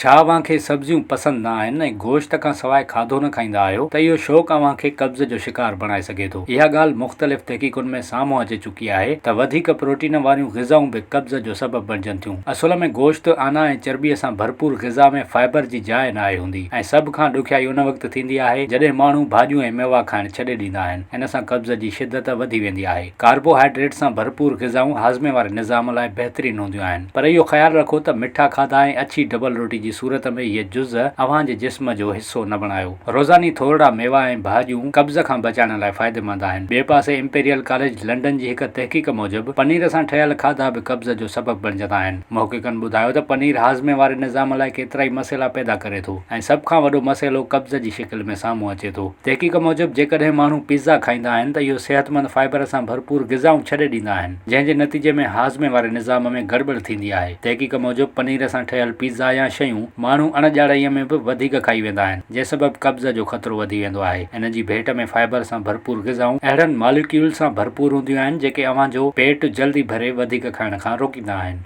ڇا اوهان کي سبزيون پسند نه آهن ۽ گوشت کان سواء کاڌو نه کائيندا آهيو ته اهو شوق اوهان کي قبض جو شڪار بڻائي سگهي ٿو. اها ڳالهه مختلف تحقيقن ۾ سامهون اچي چڪي آهي ته وڌيڪ پروٽين واريون غذائون به قبض جو سبب بڻجن ٿيون. اصل ۾ گوشت، آنا ۽ چرٻيء سان ڀرپور غذا ۾ فائبر جي جاء ناهي هوندي ۽ سڀ کان ڏکيائي ان وقت ٿيندي آهي جڏهن ماڻهو ڀاڄيون ۽ ميوا کائڻ ڇڏي ڏيندا آهن. ان سان قبض جي شدت وڌي ويندي آهي. ڪاربوهائيڊريٽ سان ڀرپور غذائون هاضمي واري نظام لاء بهترين هونديون آهن پر اهو خيال رکو ته مٺا کاڌا ۽ اڇي ڊبل روٽي جي صورت ۾ اهي جز اوهان جي جسم جو حصو نه بڻايو. روزاني ٿورڙا ميوا ۽ ڀاڄيون قبض کان بچائڻ لاء فائديمند آهن. ٻئي پاسي امپيريل ڪاليج لنڊن جي هڪ تحقيق موجب پنير سان ٺهيل کاڌا به قبض جو سبب بڻجندا آهن. محققن ٻڌايو ته پنير هاضمي واري نظام لاء ڪيترائي مسئلا پيدا ڪري ٿو ۽ سڀ کان وڏو مسئلو قبض جي شڪل ۾ سامهون اچي ٿو. تحقيق موجب جيڪڏهن ماڻهو پيزا کائيندا آهن ته اهو صحتمند فائبر سان ڀرپور غذائون ڇڏي ڏيندا آهن، جنهن جي نتيجي ۾ هاضمي واري نظام ۾ گڙٻڙ ٿيندي آهي. تحقيق موجب پنير سان ٺهيل پيزا يا شيون ماڻهو اڻ ڄاڻائيء ۾ به وڌيڪ کائي ويندا آهن، جنهن سبب قبض جو خطرو وڌي ويندو آهي. ان جي ڀيٽ ۾ فائبر سان ڀرپور غذائون اهڙن ماليڪيول سان ڀرپور هونديون آهن، جيڪي اوهان جو پيٽ جلدي ڀري وڌيڪ کائڻ کان روڪيندا آهن.